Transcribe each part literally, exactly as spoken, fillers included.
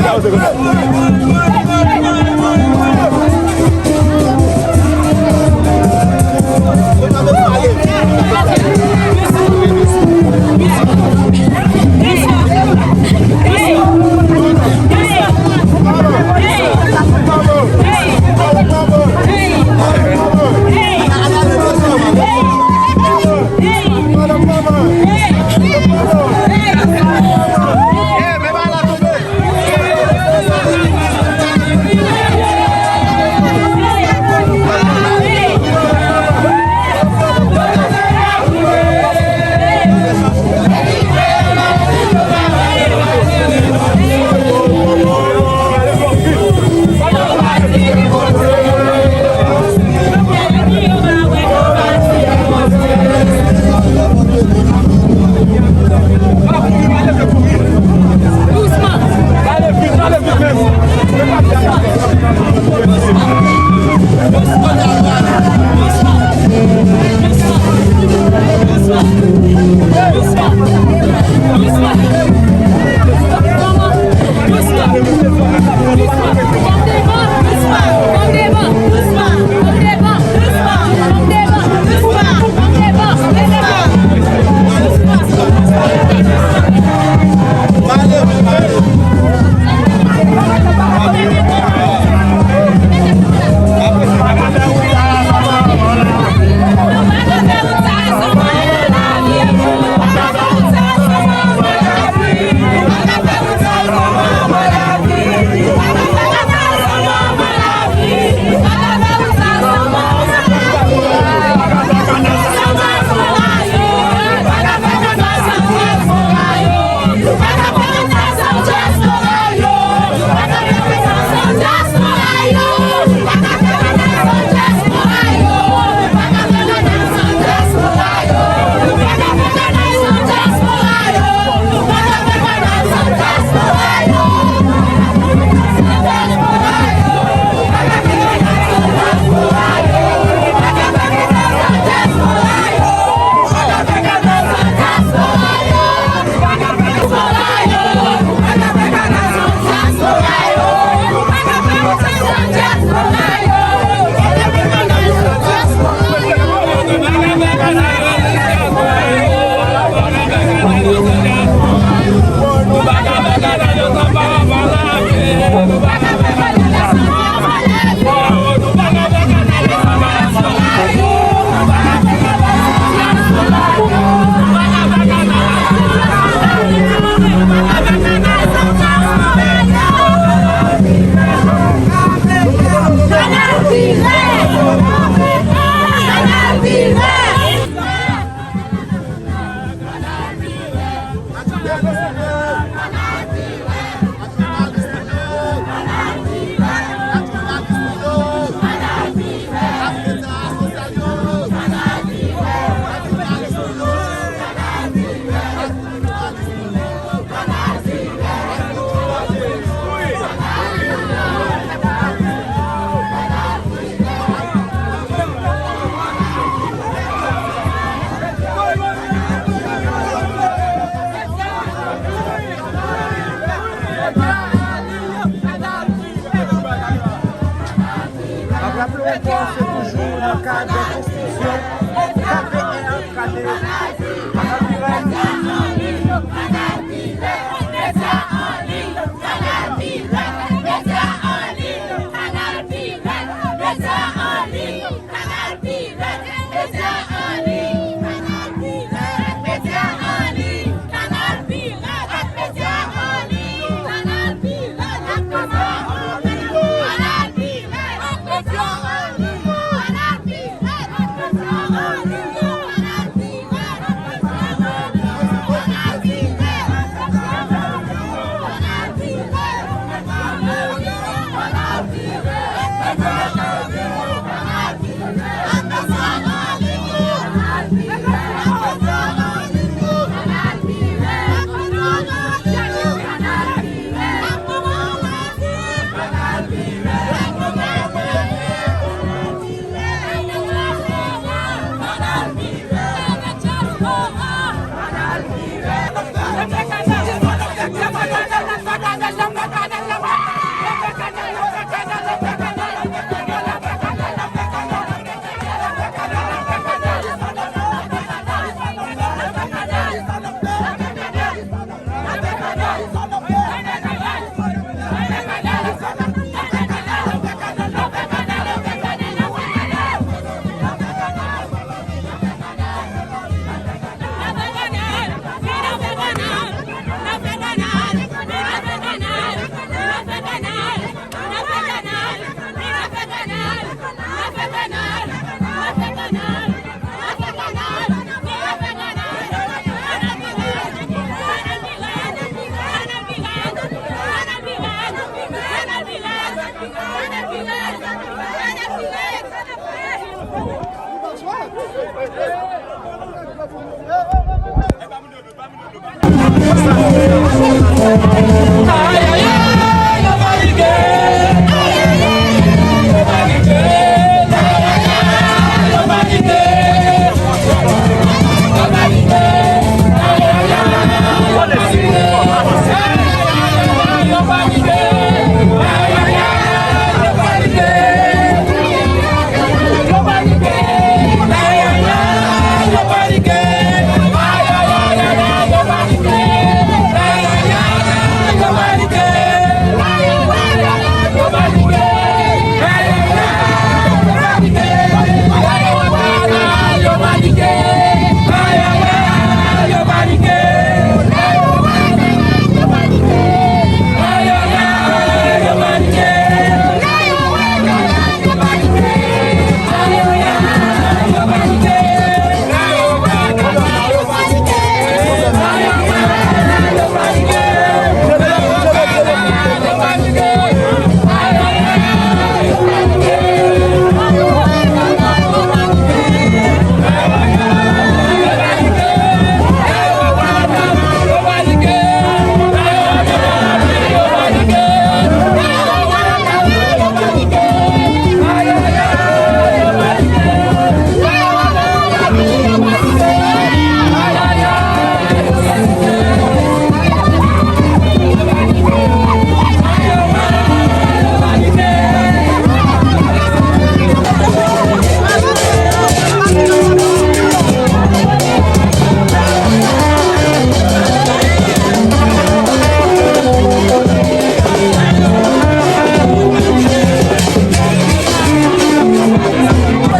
N ap raple w ankò, se toujou nan kad konstriksyon K V R, K V R. Kanal Pirèt, medya an liy. Kanal Pirèt, medya an liy. Kanal Pirèt, medya an liy. Kanal Pirèt, medya an liy. Kanal Pirèt, medya an liy. Kanal Pirèt, medya an liy. Kanal Pirèt, medya an liy. Kanal Pirèt, medya an liy.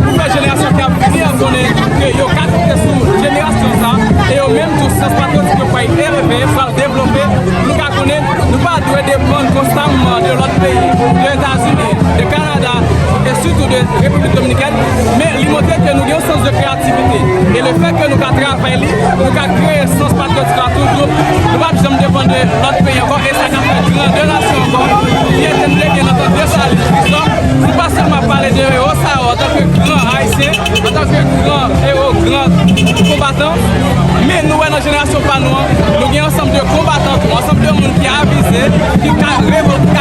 Pou fè jenerasyon k ap vini an konnen ke yo ka konte sou jenerasyon sa, e yo menm tou, sans patriotik yo pral elve, pral devlope, pou nou ka konnen, nou pa dwe depann konstamman de lòt peyi, de Etazini, de Kanada, e sitou de Repiblik Dominikèn, men li montre ke nou gen yon sans de kreyativite. E lefètke nou ka travay li, nou ka kreye sans patriotik la toujou. Nou p ap janm depann de lòt peyi ankò, e sa k ap fè grandè nasyon ankò. Fiyète n te gen nan tan Desalin, Kristòf, nou pa sèlman ap pale de Osawa antanke gran Ayisyen, antanke gran ewo, gran konbatan, men nou wè nan jenerasyon pa nou an, nou gen ansanm de konbatan tou, ansanm de moun ki avize, ki ka revòlte.